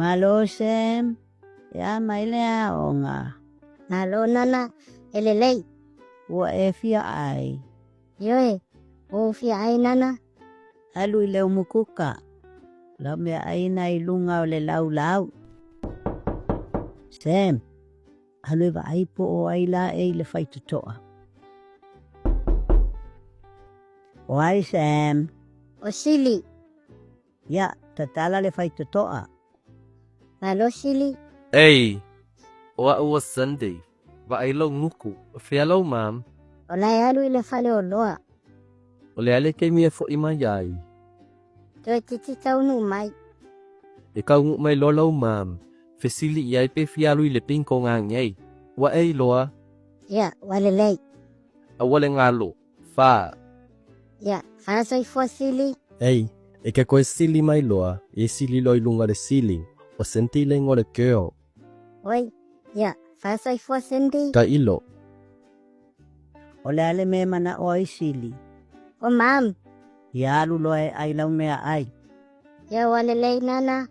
Malo Sam, e a mai le aoga? Malo Nana, e lelei. Ua e fia ai? Ioe, ua ou fia ai Nana. Alu i le umukuka. Lau mea aina i luga o le laulau. Sam, alu e vaai po o ai la e i le faitotoa. O ai Sam? O Sili. Ia, tatala le faitotoa. Malo Sili. Ei, o a'u o Sunday. Vaai lou nuku. O fea lou mam? O la e alu i le fale oloa. O le a le taimi e fo'i mai ai? Toeitiiti taunuu mai. E taunuu mai loa lou mam. Fesili i ai pe fia alu i le bingo ngangei. Ua e iloa? Ia, ua lelei. Aua le galo. Fa. Ia, fa soifua Sili. Ei, e ke koe sili mai loa, e sili loa i luga le ceiling, o Cindy le igoa o le girl. Oi, ia, fa soifua Cindy. Tailo. O le a le mea e mana'o ai Sili? O mam. Ia alu loa e ai lau meaai. Ia ua lelei Nana.